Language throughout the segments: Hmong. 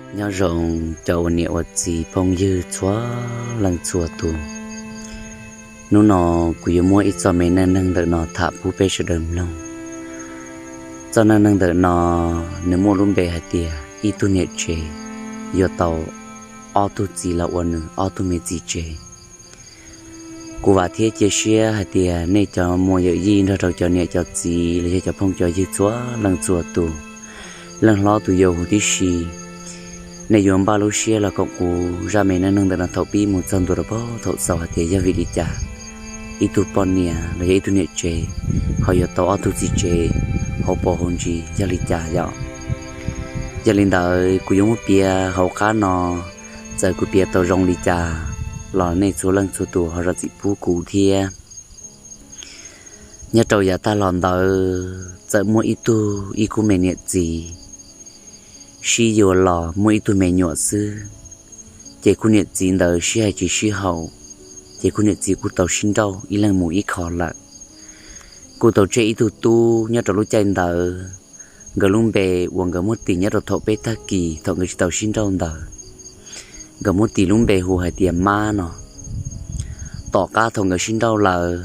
Nyob zoo cov ua niam ua txiv phooj ywg txhua leej txhua tus. Hnub no kuv yuav muab ib txoj me neej neeg ntawm no tham pub peb sawv daws mloog. Txoj neej neeg ntawm no nws muaj lub npe hais tias ib tug niam tsev yuav tau ob tug txiv los ua nws ob tug me txiv tsev. Kuv vam thiab cia siab hais tias nej cov muam yawm yij nrog rau cov niam cov txiv los yog cov phooj cov ywg txhua leej txhua tus, leej hlob tus yau huv tib si, nej yuav npaj lub siab los koom kuv zaj me neej neeg ntawm no thaum pib mus txog ntua rau pem thaum xaus hais tias yog vim li cas ib tug poj niam los yog ib tug niam tsev ho yuav tau ob tug txiv tsev hauv paus hauv ntsis yog li cas yom. Yog li ntawd kuv yuav muab piav hauv qab no, txawm kuv piav tau zoo li cas los nej txhua leej txhua tus ho zam txim pub kuv thiab. Nyob rau yav tag los ntawd txawm muaj ib tug ib khub me niam txiv sib yuav los muaj ib tug me nyuam xwb, ces khub niam txiv ntawd sib hais tsis sib haum, ces khub niam txiv kuj tau sib nrauj ib leeg mus ib qho lawm. Kuj tau tseg ib tug tub nyob rau lub caij ntawd, nkawd lub npe uas nkawd muab tis nyob rau thaum peb tag kis thaum nkawd tsis tau sib nrauj ntawd, nkawd muab tis lub npe hu hais tias Mab no. Tom qab thaum nkawd sib nrauj lawm,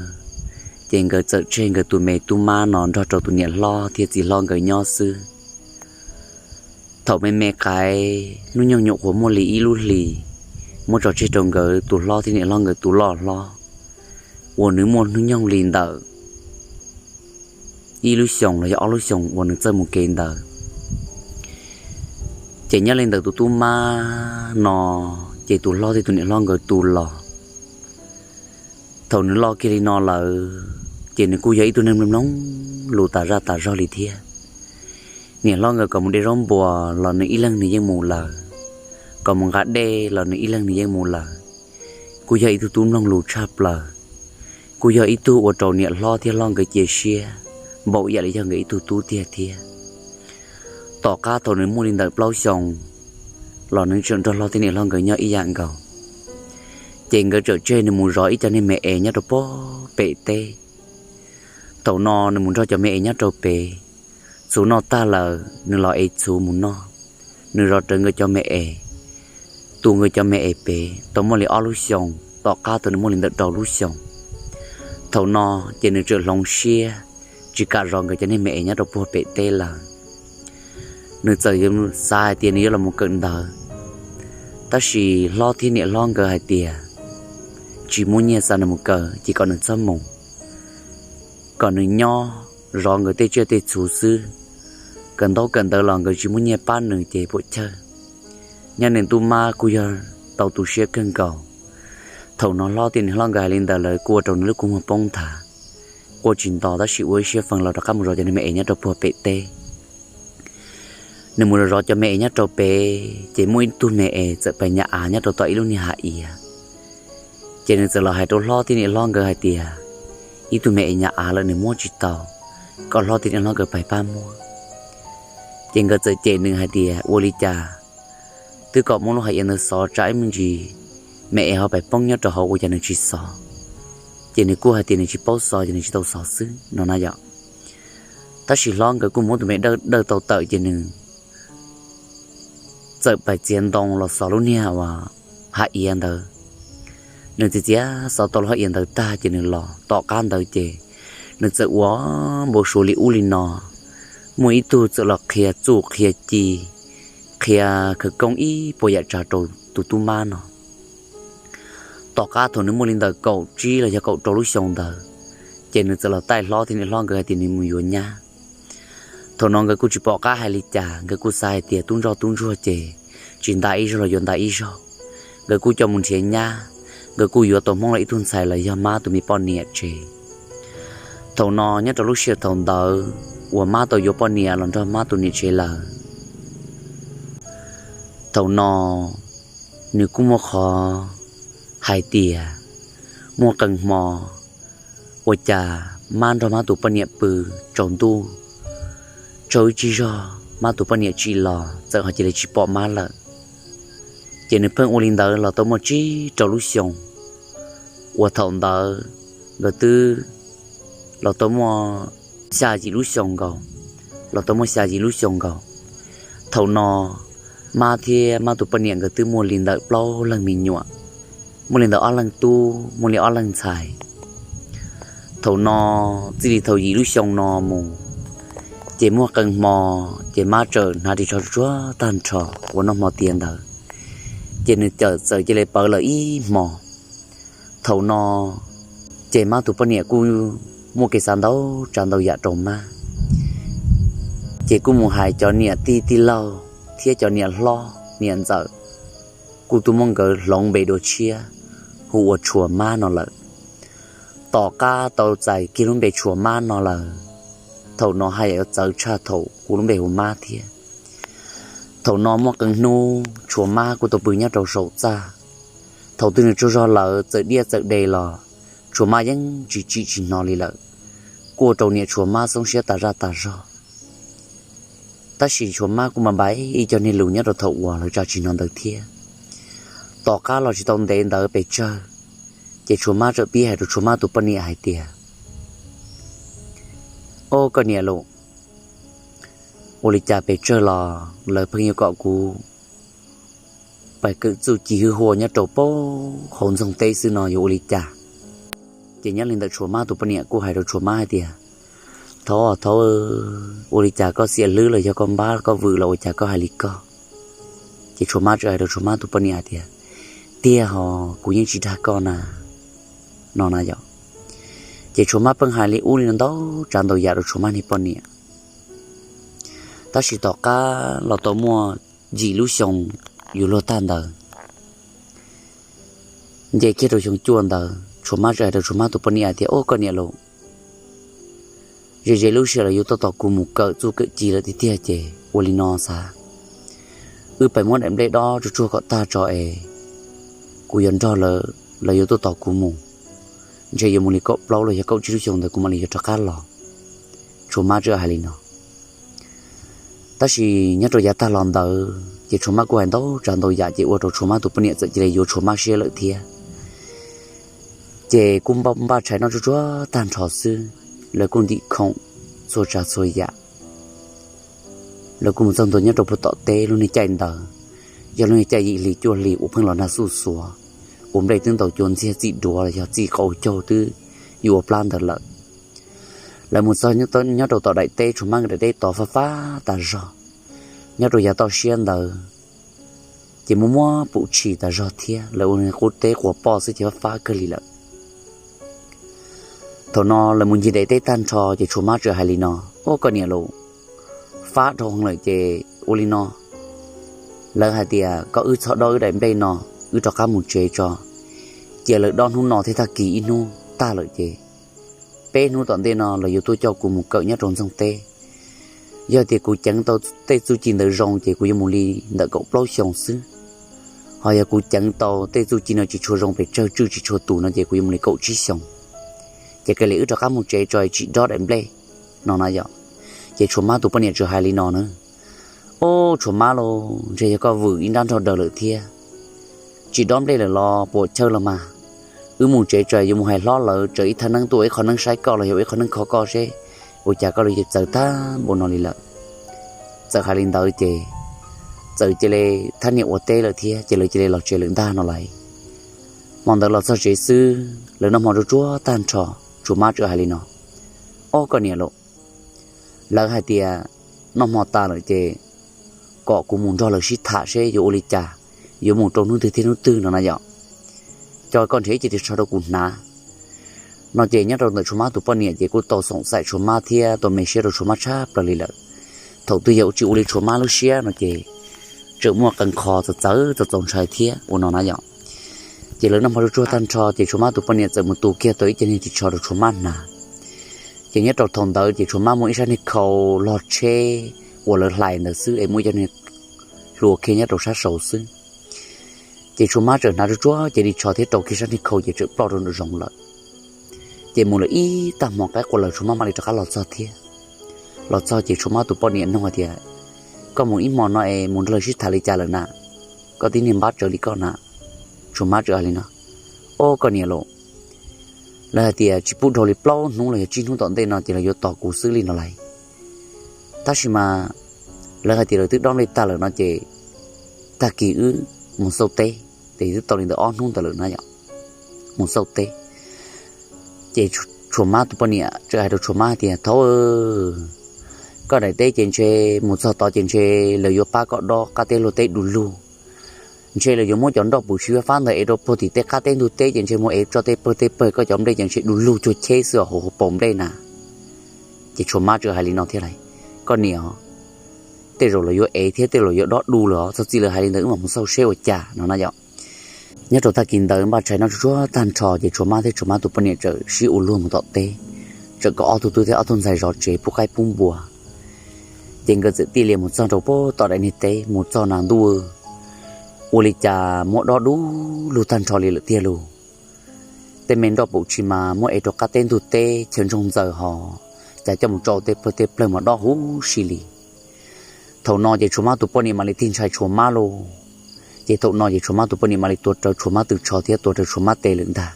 ces nkawd txawm tseg nkawd tus me tub Mab no nrog rau tus niam hlob thiab txiv hlob nkawd nyob xwb. Thaum me me qaib hnub nyoog nyuam qhuav muaj li ib lub hlis, muab tso tseg rau nkawd tus hlob thiab niam hlob nkawd tus loj hlob uas nws muaj hnub nyoog li ntawm ib lub xyoos los yog ob lub xyoos uas nws txawj mus kev ntawd. Ces nyob li ntawm tus tub Mab no, ces tus hlob thiab tus niam hlob nkawd tu los. Thaum nws loj kiag li no lawm, ces nws kuj yog ib tug neeg mloog mloog lus tas zaj tas zog li thiab. Niam hlob nkawd kom mus de zaub npua los nws ib leeg nws yeej mus lawm, kom mus nqa dej los nws ib leeg nws yeej mus lawm. Kuj yog ib tug tub mloog lus tshaj plaws, kuj yog ib tug ua rau niam hlob thiab hlob nkawd cia siab npaum ib yam li yog nkawd ib tug tub tiag thiab. Tom qab thaum nws muaj li ntawm plaub xyoos los nws tseem nrog hlob thiab niam hlob nkawd nyob ib yam nkaus. Ces nkawd txawm tseg nws mus zov ib co niag me es nyob rau pem teb. Thaum no nws mus nrog cov me es nyob rau pem, txhuv noj tag lawm nws los ev txhuv mus noj. Nws zov rawv nkawd cov me es, tu nkawd cov me es pem tau muaj li ob lub xyoos, tom qab thaum nws muaj li ntawm rau lub xyoos. Thaum no ces nws txawm hloov siab tsis kam zov nkawd cov niag me es nyob rau puag pem teb lawm. Nws txawm xav hais tias nws yuav los mus kawm ntawv, tab sis hlob thiab niam hlob nkawd hais tias tsis muaj nyiaj xa nws mus kawm ces kom nws txhob mus, kom nws nyob zov nkawd tej tsiaj tej txhu xwb. Kawm ntaub kawm ntawv los nkawd tsis muaj nyiaj pab nws ces puam chawj. Nyob nws tub Mab kuj yog tau tu siab kawg nkaus. Thaum no hlob thiab niam hlob nkawd hais li ntawd lawv kuj ua rau nws lub kua muag poob nthav, quaj tsis nto tab sis ua ib siab feem los rov qab mus zov cov niag me es nyob rau puag pem teb. Nws mus zov zov cov me es nyob rau pem ces muaj ib tug me es txawm pais nyam av nyob rau tom ib lub niag hav iav. Ces nws txawm los hais rau hlob thiab niam hlob nkawd hais tias, ib tug me es nyam av lawm nws muab tsis tau, kom hlob thiab niam hlob nkawd pais pab muab. Ces nkawd txawm cem nws hais tias, ua li cas twb kom muab lub hav iav ntawd xov tsam ib me ntsis me es ho pais poob nyob rau hauv ua cas nws tsis xov. Ces nws kuj hais tias nws tsis paub xov ces nws tsis tau xov xwb no na yom. Tab sis hlob nkawd kuj muab tus me dawj dawj tau tawm ces nws txawm pais txiav ntoo los xov lub niag uas hav iav ntawd. Nws txiav txiav xov tau lub hav iav ntawd tag ces nws los tom qab ntawd ces nws txawm ua npau suav li ub li no. Muaj ib tug txawm los qhia txuj qhia ci, qhia khawv koob ib puas yam tsav rau tus tub mab no. Tom qab thaum nws muaj li ntawm kaum tsib los yog kaum rau lub xyoo ntawd, ces nws txawm los taij hlob thiab niam hlob nkawd hais tias nws mus yuav nyab. Thaum no nkawd kuj tsis pom qab hais li cas, nkawd kuj xav hais tias tub ntsoj tub ntsuag ces tsis nta ib zaug los yuav nta ib zaug. Nkawd kuj coj mus nrhiav nyab, nkawd kuj yuav tau Hmoob los ib tug ntxhais los yog mab tus me poj niam tsev. Thaum no nyob rau lub sij hawm thaum ntawd uas mab tau yuav poj niam los nrog mab tus niam tsev lawm, thaum no nws kuj muaj qhov hais tias muaj qee hmo ua cas mab nrog mab tus poj niam pw tsaus ntuj, tsaug ib tsig zog mab tus poj niam tsim los txawm ho cia li tsis pom mab lawm. Ces nws pheej ua li ntawd los tau muaj tsib rau lub xyoo, uas thaum ntawd nkawd twb los tau muaj xya yim lub xyoo nkaus, los tau muaj xya yim lub xyoo nkaus. Thaum no Mab thiab Mab tus poj niam nkawd twb muaj li ntawm plaub leeg me nyuam, muaj li ntawm ob leeg tub, muaj li ob leeg ntxhais. Thaum no, txij li thaum yim lub xyoo no mus, ces muaj qee hmo, ces Mab txawm hnav ris tsho tsuag tag nrho uas noj hmo tiav ntawd, ces nws txawm cia li pawv lawm ib hmo. Thaum no, ces Mab tus poj niam kuj muaj kev xav ntau tsav ntau yam rau Mab, ces kuj mus hais cov niam tij tij laug thiab cov niam hlob niam ntxawm, kuj tuaj muab nkawd hloov npe dua tshiab hu ua Tshuas Mab no lawm. Tom qab tau txais kiag lub npe Tshuas Mab no lawm, thaum no haj yam yuav txawv tshaj thaum kuv lub npe hu Mab thiab. Thaum no muaj qee hnub Tshuas Mab kuj tau pw nyob rau saum txaj. Thaum twg nws tsaug zog lawm txawm diaj txawm de los, Tshuas Mab yeej tsis tsim tsis hnov li lawm, kuj ua rau niam Tshuas Mab xoob siab tas zaj tas zog. Tab sis Tshuas Mab kuj mas npais ib co niag lus nyob rau thaum uas lawv tsa tsis hnov ntawd thiab. Tom qab los tsis tau ntev ntawd pes tsawg, ces Tshuas Mab txawm pib hais rau Tshuas Mab tus poj niam hais tias, Ob, koj niam los, ua li cas pes tsawg los lawv pheej yuav kom kuv pais kawm txuj ci hwj huaj nyob rau pab hauv ntxoog teb xwb no yuav ua li cas? Ces nyob li ntawm Tshuas Mab tus poj niam kuj hais rau Tshuas Mab hais tias, Thaub, thaub, ua li cas koj xiam hlwb los yog koj npab koj vwm los ua cas koj hais li koj? Ces Tshuas Mab txawm hais rau Tshuas Mab tus poj niam hais tias, Tiag ho, kuv yeej tsis dag koj na, no na yom. Ces Tshuas Mab pheej hais li ub li no ntau tsav ntau yam rau Tshuas Mab niag poj niam. Tab sis tom qab los tau muaj yim lub xyoo yuav luag tag ntawd, nce kiag rau xyoo cuaj ntawd, Tshuas Mab txawm hais rau Tshuas Mab tus poj niam hais tias, Ob, koj niam los, ze ze lub sij hawm lawv yuav tuaj tos kuv mus kawm txuj kawm ci lawm tiag tiag ces ua li no xav, wb pais muab daim nplej dob tsuag tsuag kom tag tso es kuv yuav nrog lawv, lawv yuav tuaj tos kuv mus, ntshe yuav mus li kaum plaub los yog kaum tsib lub xyoo ntawd kuv mam li yuav rov qab los. Tshuas Mab txawm hais li no. Tab sis nyob rau yav tag los ntawd ces Tshuas Mab kuj hais ntau tsav ntau yam ces ua rau Tshuas Mab tus poj niam txawm cia li yuav Tshuas Mab siab lawm thiab. Ces kuj npaj tshais noj tsuag tsuag tag nrho xwb, lawv kuj ntim khoom txhua tsav txhua yam. Lawv kuj mus txog ntua nyob rau puag tom teb lub niag caij ntawd, yog lub niag caij yim hli cuaj hli uas pheej los nag xuj xuav, ua nplej twb ntaus cua ntxiag txim duav los yog txim qau caug twb yuav ua plab ntawd lawm. Lawv mus txog nyob rau tom daim teb, Tshuas Mab nkawd daim teb tod fab fab tas zog. Nyob rau yav toj siab ntawd ces muaj muab pum tshis tas zog thiab, lawv ua qub teb quas poj xwb ces fab fab kawg li lawm. Thaum no lawv mus ncig daim teb tag nrho ces Tshuas Mab txawm hais li no, Ob, koj niam los, fab dhau heev lawm ces ua li no, lawv hais tias kom wb txhob dob wb daim nplej no, wb rov qab mus tsev tso. Cia lawv dob hnub no thiab tag kis ib hnub tag lawm ces peb hnub tom ntej no lawv yuav tuaj coj kuv mus kawm nyob rau ntxoog teb. Yog tias kuv ceev tau tej txuj ci ntawd zoo ces kuv yuav mus li ntawm kaum plaub xyoo xwb. Ho yog kuv ceev tau tej txuj ci no tsis tshua zoo pes tsawg, tswj tsis tshua tus no ces kuv yuav mus li kaum tsib xyoo. Ces cia li wb rov qab mus tsev tso, tsis dob daim nplej, no na yom. Ces Tshuas Mab tus poj niam txawm hais li no na, Ob, Tshuas Mab los, ntshe yog koj vwm ib nrab nrog daws lawm thiab. Tsis dob nplej lawm los puas chawj los mas, wb mus tsev tso, yuav mus hais hlob lawv tso ib thaj neeb tuaj ua ib qho neeb saib koj los yog ua ib qho neeb kho koj seb ua cas koj li txawv tag npaum no li lawm. Txawm hais li ntawd ces txawm cia li thab niam ua teb lawm thiab ces lawv cia li los tsev lawm ntag no lauj. Hmo ntawd los txog tsev xwb, lawv noj hmo tsuag tsuag tag nrho, Tshuas Mab txawm hais li no, Ob, koj niam los, lawv hais tias noj hmo tas lawm ces kom kuv mus nrog lawv sib tham seb yuav ua li cas, yuav mus rau hnub twg thiab hnub twg no na yom. Coj koj nrhiav ib ce ris tsho rau kuv hnav, no ces nyob rau ntawm Tshuas Mab tus poj niam ces kuj tau xoom xaim Tshuas Mab thiab tau me siab rau Tshuas Mab tshaj plaws li lawm. Thaum twg yog tsis ua li Tshuas Mab lub siab no ces tseem muaj qee qho txawv txawv txaus ntshai thiab ua no na yom. Ces lawv noj hmo tsuag tsuag tag nrho ces Tshuas Mab tus poj niam txawm mus tu kiag tau ib ce niag ris tsho rau Tshuas Mab hnav. Ces nyob rau thaum ntawd ces Tshuas Mab muaj ib sab niag khau log tsheb uas lawv hlais ntawd xwb es muaj ib co niag hlua khiav nyob rau sab saud xwb. Ces Tshuas Mab txawm hnav tsuag tsuag ces ris tsho thiab rau kiag sab niag khau ces txawm ploj rau nram zoov lawm. Ces mus lawm ib tag hmo qaib qua lawm Tshuas Mab mam li rov qab los txog thiab. Los txog ces Tshuas Mab tus poj niam nug hais tias, Koj mus ib hmo no es mus nrog lawv sib tham li cas lawm na? Koj tib niag npab tsawv li koj na. Tshuas Mab txawm hais li no, Ob, koj niam los, lawv hais tias tsis pub dhau li plaub hnub los yog tsib hnub tom ntej no ces lawv yuav tos kuv xwb li no lauj. Tab sis mas lawv hais tias lawv twb dob nplej tag lawm no ces tag kis wb mus xauj teb. Ces twb tau li ntawd ob hnub ntawd lawm na yom, mus xauj teb. Ces Tshuas Mab tus poj niam txawm hais rau Tshuas Mab tias, Thaub, koj daim teb ces ntshe mus txog tod ces ntshe lawv yuav pab koj dob qab teb luag teb du lug. Ntshe lawv yuav muab cov nroj pum tsis fab ntawd ev rau puag tim tej qab teb ntug teb ces ntshe mus ev tso tej pawg tej pawg koj cov nplej ces ntshe du lug cuag cheb xwb os, hauv paus nplej na. Ces Tshuas Mab txawm hais li no thiab lais, Koj niam, tej zaum lawv yuav ev thiab tej zaum yuav dob du lawm os, txog txij lawv hais li ntawd wb mam mus xauj seb ua cas no na yom. Nyob rau tag kis ntawd npaj tshais noj tsuag tsuag tag nrho ces Tshuas Mab thiab Tshuas Mab tus poj niam txawm sib ua luag mus tom teb, txawm kom ob tug tub thiab ob tug ntxhais zov tsev pub qaib pub npua. Ces nkawd txawm tij lias mus txog rau puag tom daim niag teb, mus txog na ntuj, ua li cas muab dob du lug tag nrho li lawm tiag lauj. Tej me nroj pum tshis mas muab ev rau qab teb ntug teb chaw ntsoog ntxaws hos, cas coj mus tso tej pawg tej plawg mas dob huv si li. Thaum no ces Tshuas Mab tus poj niam mam li tig ntshai Tshuas Mab lauj. Ces thaum no ces Tshuas Mab tus poj niam mam li tuav rawv Tshuas Mab tw tsho thiab tuav rawv Tshuas Mab tes lawm ntag.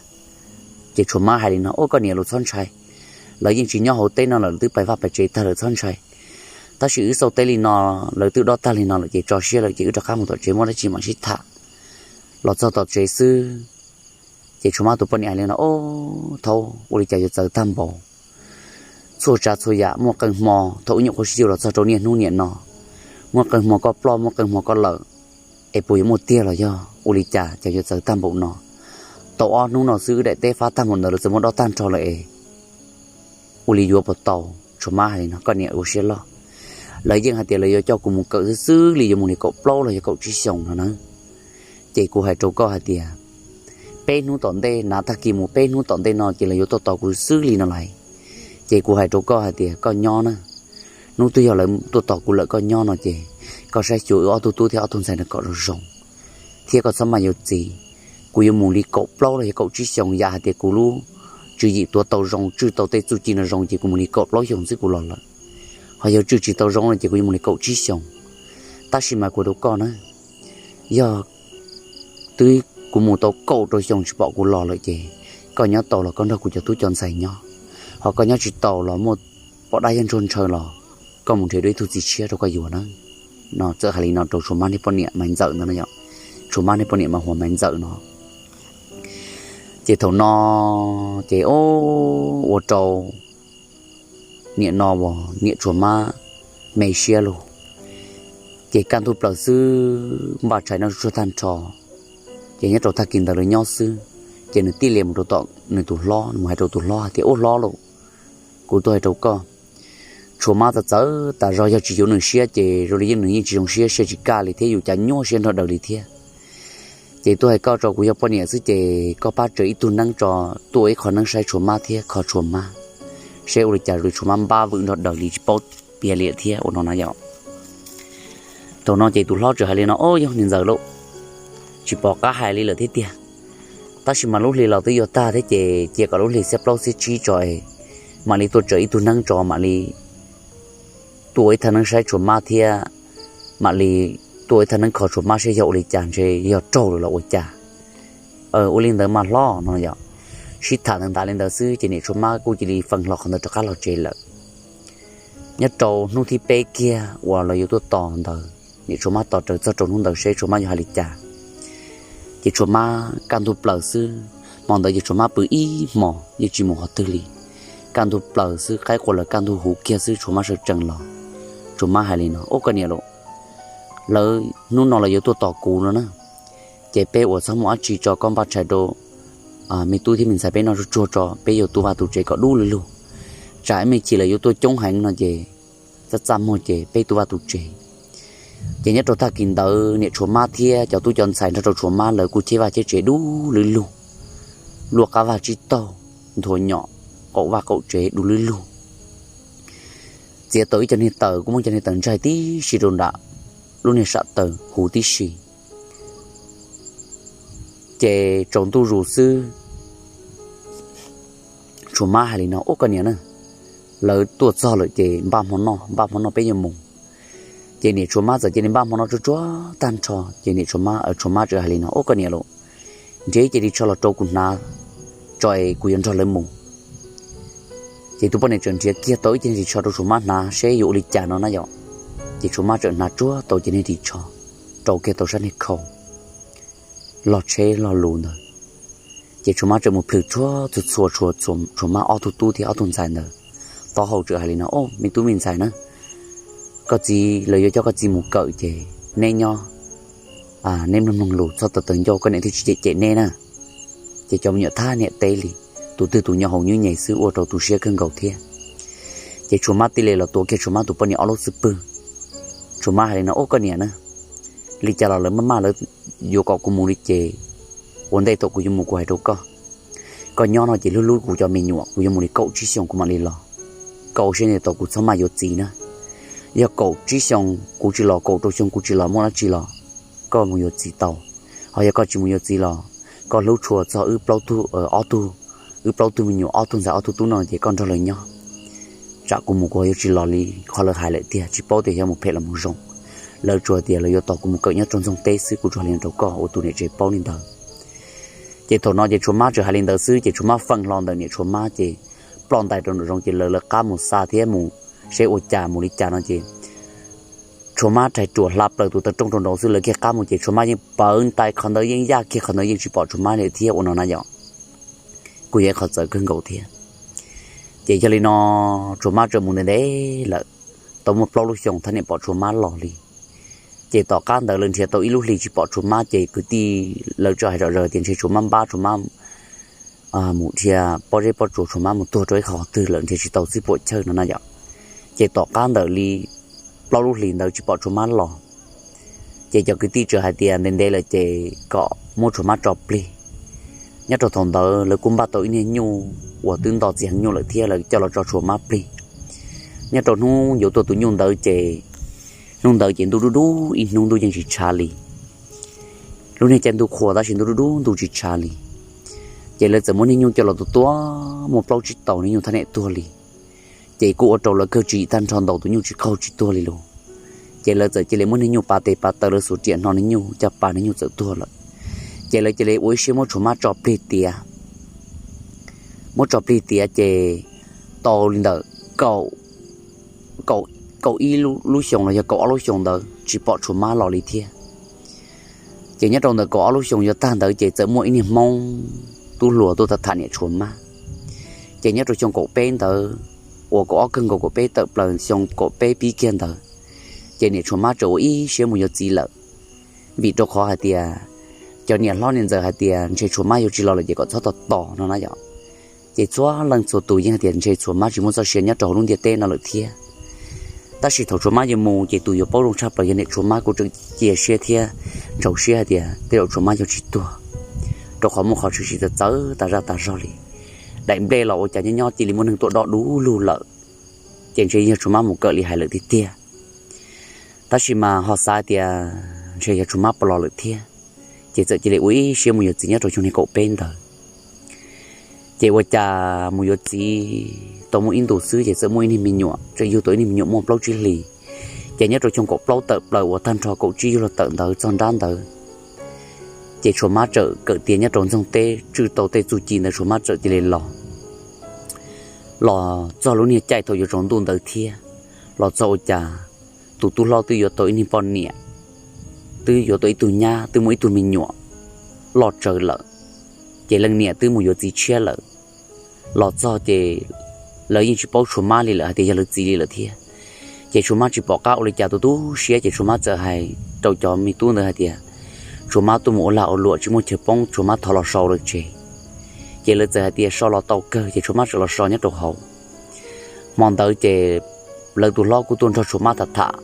Ces Tshuas Mab hais li no, Ua koj niam, lawv txhob ntshai, lawv yeej tsis nyob hauv teb no lawm, lawv twb pais vaj pais tsev tag lawm, txhob ntshai. Tab sis wb xauj teb li no, lawv twb dob tag li no lawm ces tso siab lawm ces wb rov qab mus tom tsev muaj dab tsi mam sib tham. Los txog tom tsev xwb, ces Tshuas Mab tus poj niam hais li no, Ob, thaub, ua li cas yuav txawv tag npaum. Txhua tsav txhua yam muaj qee hmo thaum wb nyuam qhuav sib yuav los txog rau niaj hnub niam no, muaj qee hmo koj ploj, muaj qee hmo koj lawm, es puas yuav muaj tiag los yog ua li cas cas yuav txawv tag npaum no? Tau ob hnub no xwb wb daim teb fab tag npaum ntawd lawv txawm muab dob tag nrho lawm es ua li yuav puas tau? Tshuas Mab hais li no, Koj niam ua siab loj, lawv yeej hais tias lawv yuav coj kuv mus kawm xwb xwb li yuav mus li kaum plaub los yog kaum tsib xyoos no na. Ces kuv hais rau koj hais tias peb hnub tom ntej, nav tag kis mus peb hnub tom ntej no ces lawv yuav tuaj tos kuv xwb li no lais. Ces kuv hais rau koj hais tias koj nyob na, hnub twg yog lawv tuaj tos kuv lawm koj nyob no ces koj saib xyuas wb ob tug tub thiab ob tug ntxhais no kom zoo zoo, thiab koj txhob maj yuav txiv. Kuv yuav mus li kaum plaub los yog kaum tsib xyoos, yam hais tias kuv lub tswv yim tuav tau zoo, tswj tau tej txuj ci no zoo ces kuv mus li kaum plaub xyoos xwb kuv los lawm. Ho yog tswj tsis tau zoo no ces kuv yuav mus li kaum tsib xyoos. Tab sis mas kuv rau koj na, yog twb kuv mus tau kaum rau xyoo tsis pom kuv los lawm ces koj nyob tau los koj nrog kuv cov tub cov ntxhais nyob, ho koj nyob tsis tau los muaj poj dab yog ntsuag ntshaw los koj mus nrhiav dua ib tug txiv tshiab rau koj yuav na. No txawm hais li no rau Tshuas Mab niag poj niam Maiv Ntxawm ntawd no yom. Tshuas Mab niag poj niam mas hu ua Maiv Ntxawm no. Ces thaum no ces ua rau niam no uas niam Tshuas Mab me siab lug. Ces kaj ntug plaws xwb npaj tshais noj tsuag tag nrho, ces nyob rau tag kis ntawd lawv nyob xwb, ces nws tij lias mus rau tom nws tus hlob, nws mus hais rau tus hlob hais tias, Ub hlob lauj, kuv tuaj hais rau koj, Tshuas Mab txawv txawv tas zog, yog tsis yuav nws siab ces zoo li yeej nws yeej tsis zoo siab, siab tsis kaj li thiab yus cas nyuaj siab nrog daws li thiab. Ces tuaj hais koj tso, kuv yog poj niam xwb ces koj pab tsaws ib tug neeb tso, tuaj ua ib qho neeb saib Tshuas Mab thiab kho Tshuas Mab, saib ua li cas zoo li Tshuas Mab npab vwm nrog daws li tsis paub piav li thiab ua no na yom. Thaum no ces tus hlob txawm hais li no, Ob, yog niam ntxawm lauj, tsis pom qab hais li lawm thiab tiag. Tab sis mas lub hli los twb yuav tag thiab ces cia kom lub hli xiab plaub xiab tsib tso es mam li tuaj tsaws ib tug neeb tso, mam li tuaj ua ib thaj neeb saib Tshuas Mab thiab mam li tuaj ua ib thaj neeb kho Tshuas Mab saib yog ua li cas, ntshe yog raug lawm los ua cas. Ua li ntawd mas hlob no yom. Sib tham ntawd ntav li ntawd xwb ces niam Tshuas Mab kuj cia li feej hlo qhov ntawd rov qab los tsev lawm. Nyob rau hnub thib peb kiag uas lawv yuav tuaj tos ntawd, niam Tshuas Mab tos raws txog rau hnub ntawd seb Tshuas Mab yuav hais li cas. Ces Tshuas Mab kaj ntug plaws xwb, hmo ntawd ces Tshuas Mab pw ib hmos yeej tsis mus qhov twg li. Kaj ntug plaws xwb, qaib qua lawv kaj ntug huv kiag xwb Tshuas Mab sawv tsees los. Tshuas Mab hais li no, Ub koj niam lauj, lawv hnub no lawv yuav tuaj tos kuv no na, ces peb ua txhob muaj dab tsi tso, koj npaj tshais rau me tub thiab me ntxhais peb noj tsuag tsuag tso, peb yuav tu vaj tu tsev kom dub lug lug. Tsam ib me chim lawv yuav tuaj coob heev no ces txaj txaj muag ces peb tu vaj tu tsev. Ces nyob rau tag kis ntawd niam Tshuas Mab thiab cov tub cov ntxhais nrog rau Tshuas Mab lawv kuj cheb vaj cheb tsev dub lug lug, luaj qab vaj tsib taug, nthuav nyom, qaum vaj qaum tsev dub lug lug. Txiav tau ib co niag taws, kuj muaj co niag taws ntsaig tib si rau nram lub niag sam taws huv tib si. Ces tsaus ntuj zus xwb, Tshuas Mab hais li no, Ub koj niam na, lawv tuaj txog lawm ces npaj hmo noj, npaj hmo noj peb yuav mus. Ces niam Tshuas Mab txawm cia li npaj hmo noj tsuag tsuag tag nrho ces niam Tshuas Mab, Tshuas Mab txawm hais li no, Ub koj niam lauj, nrhiav ib ce ris tsho los rau kuv hnav tso es kuv yuav nrog lawv mus. Ces tus poj niam txawm nrhiav kiag tau ib ce niag ris tsho rau Tshuas Mab hnav seb yuav ua li cas no na yom. Ces Tshuas Mab txawm hnav tsuag tau ce niag ris tsho. rau kiag tau sab niag khau log tsheb log lus ntawd. Ces Tshuas Mab txawm mus plhws tsuag txhua txhua Tshuas Mab ob tug tub thiab ob tug ntxhais ntawd taub hau, txawm hais li no, Au, me tub me ntxhais na, koj txiv lawv yuav coj koj txiv mus kawm ces neb nyob, neb mloog mloog lus txhob tawv tawv ncauj, koj niam thiaj tsis cem cem neb na. Ces cov me nyuam thab niam teb li, tus twg tus nyob hauv nyuj nyem xwb ua rau tu siab kawg nkaus thiab. Ces Tshuas Mab thiaj li los tuav kiag Tshuas Mab tus poj niam ob lub xub pwg. Tshuas Mab hais li no, Au, koj niam na, li cas los lawv maj maj lawv yuav kom kuv mus li ces ua ntej thaum kuv yuav mus kuv hais rau koj. Koj nyob no ces hlub hlub kuv cov me nyuam, kuv yuav mus li kaum tsib xyoos kuv mam li los. Koj ua siab ntev tos kuv txhob maj yuav txiv na. Yog kaum tsib xyoo kuv tsis los, kaum rau xyoo kuv tsis los, muaj dab tsi los koj mus yuav txiv tau. Ho yog koj tsis mus yuav txiv los koj hlub tshua txog wb plaub tug, ob tug, wb plaub tug me nyuam, ob tug ntxhais ob tug tub no ces koj nrog lawv nyob. Tsam kuv mus kuv ho yuav tsis los li qhov lawv hais lawm tiag, tsis paub tias yog mus phem los mus zoo. Lawv tsuas tias lawv yuav tos kuv mus kawm nyob rau Ntxoog teb xwb, kuv tsuas hais li no rau koj ua tus niam tsev paub li ntawd. Ces thaum no ces Tshuas Mab tsuas hais li ntawd xwb ces Tshuas Mab feem hlo ntawm niam Tshuas Mab ces ploj ntais rau nraum zoov ces lawv lawv qab mus xa thiab mus seb ua cas mus li cas no ces Tshuas Mab rhais ruam hla plaws tus taw rooj rau nraud xwb lawv kiag qab mus ces Tshuas Mab yeej pawv ntais qhov ntawd yeej yaj kiag qhov ntawd yeej tsis pom Tshuas Mab li thiab ua no na yom. Kuj yog ib qhov txawv kawg nkaus thiab. Ces yog li no Tshuas Mab txawm mus ntev ntev lawm, tau muaj plaub lub xyoos thiaj niam pom Tshuas Mab los li. Ces tom qab ntawd lawv nrhiav tau ib lub hlis tsis pom Tshuas Mab ces kwv tij lawv txawm hais zom zaws tias ntshe Tshuas Mab npab, Tshuas Mab mus dhia pob zeb pob tsuas, Tshuas Mab mus tuag rau ib qho twg lawm nrhiav tsis tau xwb puam chawj no na yom. Ces tom qab ntawd li plaub lub hlis ntawd tsis pom Tshuas Mab los. Ces cov kwv tij txawm hais tias ntev ntev lawm ces kom muab Tshuas Mab tso plig. Nyob rau thaum ntawd lawv kuj npaj tau ib niag nyuj uas twb nto txiv heev nyuj lawm thiab lawv coj los tso Tshuas Mab plig. Nyob rau hnub yuav tuaj tus nyuj ntawd ces hnub ntawd ces ntuj dub dub ib hnub, ntuj yeej tsis tshav li. Lub niag caij ntuj qhua tab sis ntuj dub dub ntuj tsis tshav li. Ces lawv txawm muab niag nyuj coj los tua tua, muaj plaub tsib tau niag nyuj thiaj niam tuag li. Ces kuj ua rau lawv kawg tswv yim tag nrho, ntaus tus nyuj tsis qaug tsis tuag li lauj. Ces lawv txawm cia li muab niag nyuj pav tes pav taw, lawv xuas riam hno niag nyuj caj pas niag nyuj txawm tuag lawm. Ces lawv cia li ua ib siab muab Tshuas Mab tso plig tiav. Muab tso plig tiav ces tau li ntawm kaum ib lub xyoos los yog kaum ob lub xyoos ntawd tsis pom Tshuas Mab los li thiab. Ces nyob rau ntawm kaum ob lub xyoos yuav tag ntawd ces txawm muaj ib niag Hmoob tub hluas tuaj tham tham niam Tshuas Mab. Ces nyob rau xyoo kaum peb ntawd, uas kaum ob kawg nkaus kaum peb tawm plaws xyoo kaum peb pib kiag ntawd, ces niam Tshuas Mab txawm ua ib siab mus yuav txiv lawm. Vim rau qhov hais tias cov niam hlob niam ntxawm hais tias ntshe Tshuas Mab yuav tsis los lawm ces kom txhob tos tos no na yom. Ces txhua leej txhua tus yeej hais tias ntshe Tshuas Mab tsis muaj txoj sia nyob rau hauv lub ntiaj teb no lawm thiab. Tab sis thaum Tshuas Mab yuav mus ces tus yuav paub zoo tshaj plaws yog niam Tshuas Mab, kuj tseem cia siab thiab ntsaum siab hais tias tej zaum Tshuas Mab yuav tsis tuag, rau qhov muaj qhov tshwm sim txawv txawv tas zaj tas zog li. Daim nplej los ua cas nyob nyob cia li muaj neeg tuaj dob du lug lawm, ces ntshe yog Tshuas Mab mus kawm li hais lawm tiag tiag. Tab sis mas ho xav tias ntshe yog Tshuas Mab puas los lawm thiab, ces txawm cia li ua ib siab mus yuav txiv nyob rau xyoo niag kaum peb ntawd. Ces ua cas mus yuav txiv tau muaj ib ntus xwb ces txawm muaj ib niag me nyuam, txawm yug tau ib niag me nyuam muaj plaub tsib hlis. Ces nyob rau xyoo kaum plaub tawm plaws uas tag nrho kaum tsib yug los tawm ntawd txog nrab ntawd, ces Tshuas Mab txawm kawm tiav nyob rau Ntxoog teb, tswj tau tej txuj ci ntawd Tshuas Mab txawm cia li los. Los txog lub niag caij thaum yuav tsaus ntuj ntawd thiab, los txog ua cas tus tub hlob twb yuav tau ib niag poj niam, twb yuav tau ib tug nyab, twb muaj ib tug me nyuam loj tsawv lawm, ces leej niam twb mus yuav txiv tshiab lawm. Los txog ces lawv yeej tsis paub Tshuas Mab li lawm hais tias yog lawv txiv li lawm thiab. Ces Tshuas Mab tsis pom qab ua li cas, tu tu siab ces Tshuas Mab txawm hais rau cov me tub ntawd hais tias Tshuas Mab tuaj mus ua lag ua luam tsis muaj chaw poob, Tshuas Mab thov los so lawm tsev. Ces lawv txawm hais tias so los tau kawg, ces Tshuas Mab txawm los so nyob rau hauv. Hmo ntawd ces lawv tus hlob kuj tuaj nrog Tshuas Mab tham tham.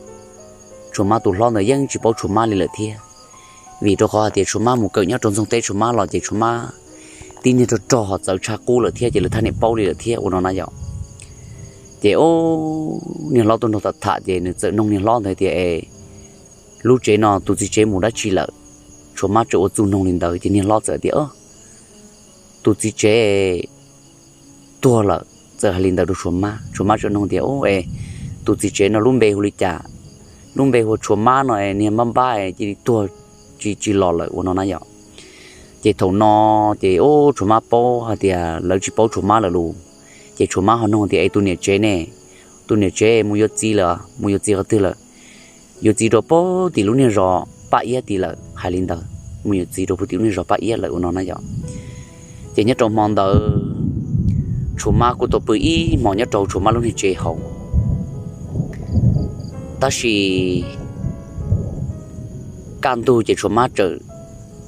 Tshuas Mab tus hlob ntawd yeej tsis paub Tshuas Mab li lawm thiab, vim rau qhov hais tias Tshuas Mab mus kawm nyob rau Ntxoog teb, Tshuas Mab los ces Tshuas Mab tib niag rog rog ho txawv tshaj qub lawm thiab, ces lawv thiaj niam paub li lawm thiab ua no na yom. Ces niag hlob tuaj nrog tham tham ces nws txawm noog niag hlob ntawd tias, Es lub tsev no tus txiv tsev mus dab tsi lawm? Tshuas Mab txawm ua txuj noog li ntawd ces niag hlob txawm tias, Tus txiv tsev tuag lawm. Txawm hais li ntawd rau Tshuas Mab, Tshuas Mab txawm noog tias, Es tus txiv tsev no lub npe hu li cas? Lub npe hu ua Tshuas Mab no, niag npab npab cia li tuag tsis tsis los lawm ua no na yom. Ces thaum no ces Tshuas Mab paub hais tias lawv tsis paub Tshuas Mab lawm lus, ces Tshuas Mab ho noog tias, Es tus niam tsev ne? Tus niam tsev mus yuav txiv lawm, mus yuav txiv qhov twg lawm? Yuav txiv rau pem tim lub niag zos Paj Iab tid lawm, hais li ntawd, mus yuav txiv rau puag tim lub niag zos Paj Iab lawm ua no na yom. Ces nyob rau hmo ntawd Tshuav Mab kuj tau pw ib hmos nyob rau Tshuav Mab lub niag tsev hauv. Tab sis kaj ntug ces Tshuav Mab txawm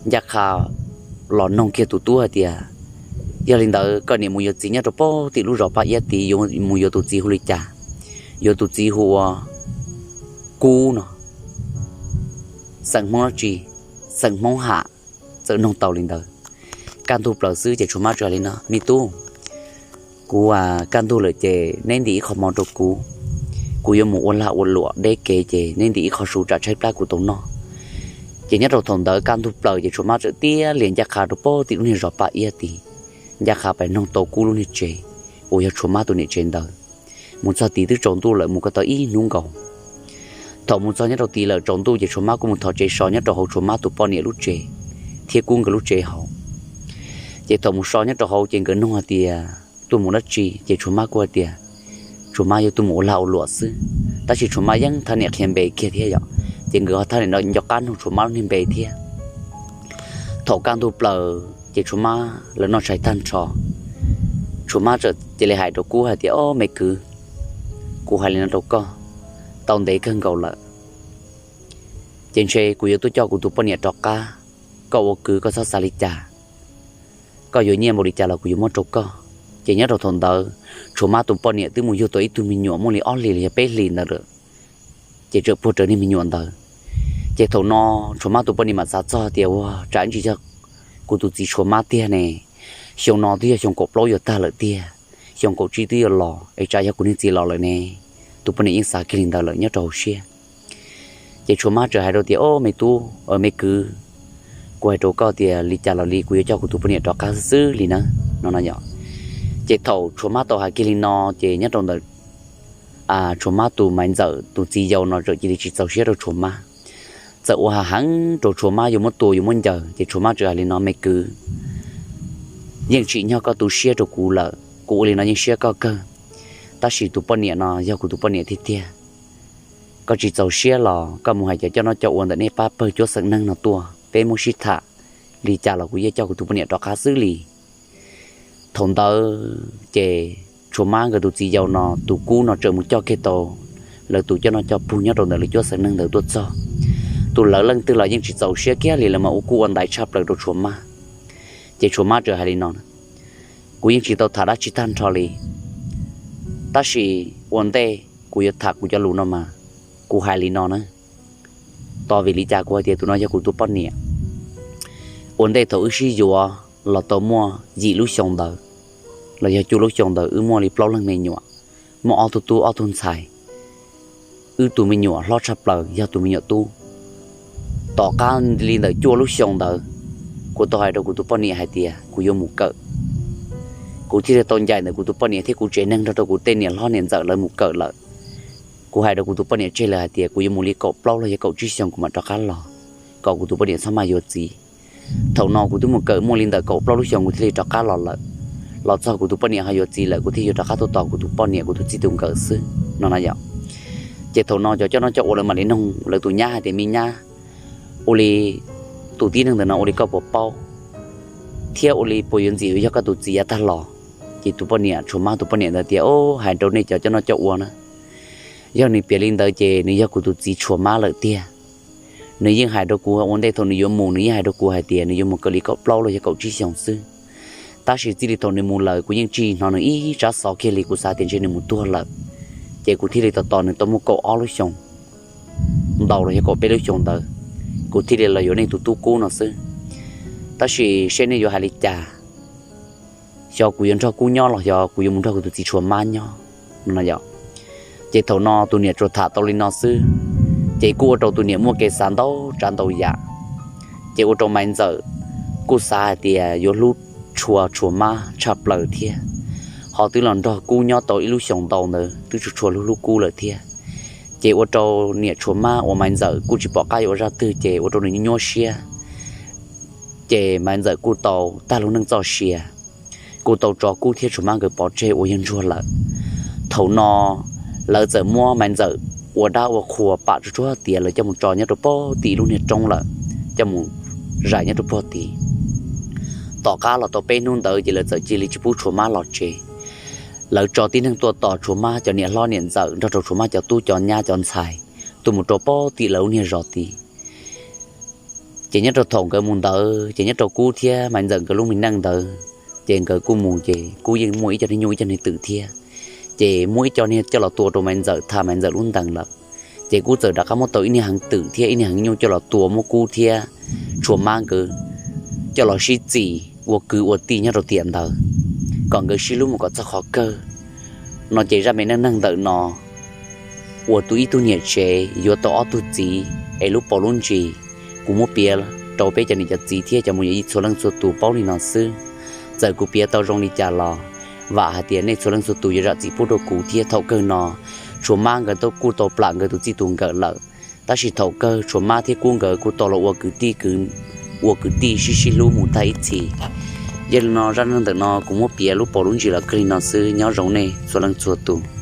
ncaj qha los noog kiag tus tub hais tias, yog li ntawd koj niam mus yuav txiv nyob rau puag tim lub zos Paj Iab tid, yuav mus yuav tus txiv hu li cas? Yuav tus txiv hu ua Kub no, xeem Hmoob dab tsi? Xeem Hmoob Ham. Txawm noog tau li ntawd, kaj ntug plaws xwb ces Tshuav Mab txawm hais li no, me tub, kuv kaj ntug lawm ces neb ntim ib qho mov rau kuv, kuv yuav mus ua lag ua luam deb kev ces neb ntim ib qho su tsam tshaib plab kuv tau noj. Ces nyob rau thaum ntawd kaj ntug plaws ces Tshuav Mab txawm tiab lias ncaj qha rau puag tim lub niag zos Paj Iab tid, ncaj qha pais noog tau Kub lub niag tsev, uas yog Tshuav Mab tus niam tsev ntawd. Mus txog tid twb tsaus ntuj lawm, mus ko taw ib hnub nkaus. Thaum mus txog nyob rau tid lawm tsaus ntuj ces Tshuav Mab kuj mus thov tsev so nyob rau hauv Tshuav Mab tus poj niam lub tsev thiab Kub nkawd lub tsev hauv. Ces thaum mus so nyob rau hauv ces nkawd noog hais tias tuaj mus dab tsi, ces Tshuav Mab kuj hais tias Tshuav Mab yuav tuaj mus ua lag ua luam xwb. Tab sis Tshuav Mab yeej thab niam qhia npe kiag thiab yom, ces nkawd ho thab niam nco qab noog Tshuav Mab lub niag npe thiab. Thaum kaj ntug plaws ces Tshuav Mab lawv noj tshais tag nrho, Tshuav Mab txawm cia li hais rau Kub hais tias, o me kwv, kuv hais li no rau koj, tau ntev kawg nkaus lawm, ces ntshe kuv yuav tuaj coj kuv tus poj niam rov qab. Koj ua kwv koj txhob xav li cas, koj yuav nyiaj npaum li cas los kuv yuav muab rau koj. Ces nyob rau thaum ntawd Tshuav Mab tus poj niam twb mus yug tau ib tug me nyuam muaj li ob hlis los yog peb hlis ntawd lawm, ces txawm puag rawv niag me nyuam ntawd. Ces thaum no Tshuav Mab tus poj niam mam xav txog tias, ua tsam ntsis yog kuv tus txiv Tshuav Mab tiag ne, xyoo no twb yog xyoo kaum plaub yuav tag lawm tiag, xyoo kaum tsib twb yuav los es tsam yog kuv niag txiv los lawm ne. Tus poj niam yeej xav kiag li ntawd lawm nyob rau hauv siab. Ces Tshuav Mab txawm hais rau tias, o me tub, me kwv, kuv hais rau koj tias li cas los li kuv yuav coj kuv tus poj niam rov qab xwb xwb li na, no no yom. Ces thaum Tshuav Mab tau hais kiag li no ces nyob rau ntawm Tshuav Mab tus Maiv Ntxawm tus txiv yau no txawm cia li tsis txaus siab rau Tshuav Mab, txawm ua heev rau Tshuav Mab yuav muab tua yuav muab ncaws. Ces Tshuav Mab txawm hais li no, me kwv, yeej tsim nyog koj tu siab rau kuv lawm, kuv ua li no yeej siab koj kawg, tab sis tus poj niam no yog kuv tus poj niam tiag tiag. Koj tsis txaus siab los koj mus hais cov coj noj coj ua ntawm nej pab pawg cuab xeem neeg no tuaj, peb muab sib tham, li cas los kuv yeej coj kuv tus poj niam rov qab xwb li. Thaum ntawd ces Tshuav Mab nkawd tus txiv yau no tus Kub no txawm mus coj kiag tau lawv tus coj noj coj pug nyob rau ntawm lawv cuab xeem neeg ntawd tuaj txog. Tus lawv leej twg los yeej tsis txaus siab kiag li, lawv mas ua kuj ua ntaiv tshaj plaws rau Tshuav Mab. Ces Tshuav Mab txawm hais li no, kuv yeej tsis tau tham dab tsi tag nrho li, tab sis ua ntej kuv yuav tham kuv cov lus no mas kuv hais li no na. Tos vim li cas kuv hais tias tus no yog kuv tus poj niam? Ua ntej thaum wb sib yuav los tau muaj yim lub xyoo ntawd los yog cuaj lub xyoo ntawd wb muaj li plaub leeg me nyuam, muaj ob tug tub ob tug ntxhais. Wb tus me nyuam hlob tshaj plaws yog tus me nyuam tub. Tom qab li ntawm cuaj lub xyoo ntawd, kuv tau hais rau kuv tus poj niam hais tias kuv yuav mus kawm. Kuv thiaj li tau ncaim ntawm kuv tus poj niam thiab kuv tsev neeg nrog rau kuv tej niam hlob niam ntxawm lawv mus kawm lawm. Kuv hais rau kuv tus poj niam tseg lawm hais tias kuv yuav mus li kaum plaub los yog kaum tsib xyoo kuv mam rov qab los, kom kuv tus poj niam txhob maj yuav txiv. Thaum no kuv twb mus kawm muaj li ntawm kaum plaub lub xyoo kuv thiaj li rov qab los lawm. Los txog kuv tus poj niam ho yuav txiv lawm kuv thiaj yuav rov qab tuaj tos kuv tus poj niam kuv tus txij tus nkawm xwb no na yom. Ces thaum no cov coj noj coj ua lawv mam li noog lawv tus nyab hais tias, me nyab, ua li tus tib neeg ntawm no ua li koj puas paub, thiab ua li puas yuav ntxim yog koj tus txiv yav tag los? Ces tus poj niam Tshuav Mab tus poj niam ntawd tias, o, hais rau nej cov coj noj coj ua na, yog nws piav li ntawd ces nws yog kuv tus txiv Tshuav Mab lawm tiag. Nws yeej hais rau kuv ua ntej thaum nws yuav mus nws yeej hais rau kuv hais tias nws yuav mus kawm li kaum plaub los yog kaum tsib xyoos xwb. Tab sis txij li thaum nws mus lawm kuv yeej tsis hnov nws ib tsab xov kiag li, kuv xav tias ntshe nws mus tuag lawm. Ces kuv thiaj li tos tos nws tau muaj kaum ob lub xyoos ntau los yog kaum peb lub xyoos ntawd, kuv thiaj li los yuav nej tus tub Kub no xwb. Tab sis seb nej yuav hais li cas, xyov kuv yuav nrog Kub nyob los xyov kuv yuav mus nrog kuv tus txiv Tshuav Mab nyob no yom. Ces thaum no tus niam tsuas tham tau li no xwb, ces kuj ua rau tus niam muaj kev xav ntau tsav ntau yam. Ces ua rau Maiv Ntxawm kuj xav hais tias yuav hlub tshua Tshuav Mab tshaj plaws thiab, ho twb los nrog Kub nyob tau ib lub xyoos ntau ntawd twb tsuas tshua hlub hlub Kub lawm thiab. Ces ua rau niam Tshuav Mab uas Maiv Ntxawm kuj tsis pom qab yuav ua zaj twg ces ua rau nws nyuaj nyuaj siab. Ces Maiv Ntxawm kuj tau tag lub neej txoj sia, kuj tau tso Kub thiab Tshuav Mab nkawd pov tseg ua yawg ntsuag lawm. Thaum no lawv txawm muab Maiv Ntxawm ua dab ua qhua pam tsuag tsuag tias lawv coj mus tso nyob rau pog tim lub niag roob lawm, coj mus zais nyob rau pog tid. Tom qab los tau peb hnub ntawd ces lawv txawm cia li tsis pub Tshuav Mab los tsev. Lawv tso tib neeg tuaj tos Tshuav Mab cov niam hlob niam ntxawm nrog rau Tshuav Mab cov tub cov nyab cov ntxhais tuaj mus rau pog tim lawv lub niag zos tid. Ces nyob rau thaum nkawd mus ntawd ces nyob rau Kub thiab Maiv Ntxawm nkawd lub me neej ntawd, ces nkawd kuj mus ces Kub yeej muaj ib co niag nyuj ib co niag twm thiab. Ces muaj ib co niag coj los tua rau Maiv Ntxawm tha Maiv Ntxawm lub ntees lawm. Ces Kub txawm rov qab muab tau ib niag heev twm thiab ib niag heev nyuj coj los tua muab Kub thiab Tshuav Mab nkawd coj los sib txim ua kwv ua tij nyob rau tiam ntawd, kom nkawd sib hlub mus kom txog qhov kawg. No ces zaj me neej neeg ntawm no uas tus ib tug niam tsev yuav tau ob tug txiv es lub paus lub ntsis, kuv muab piav rau peb cov niam cov txiv thiab cov mus yov yij txhua leej txhua tus paub li no xwb. Txawm kuv piav tau zoo li cas los vam hais tias nej txhua leej txhua tus yuav zam txim pub rau kuv thiab. Thaum kawg no Tshuav Mab nkawd kuj tau plam nkawd tus txij tus nkawm lawm, tab sis thaum kawg Tshuav Mab thiab Kub nkawd kuj tau los ua kwv tij, ua kwv tij sib sib hlub mus tag ib txhis. Yog li no zaj neej neeg ntawm no kuv muab piav lub paus lub ntsis los kawg li no xwb, nyob zoo nej txhua leej txhua tus.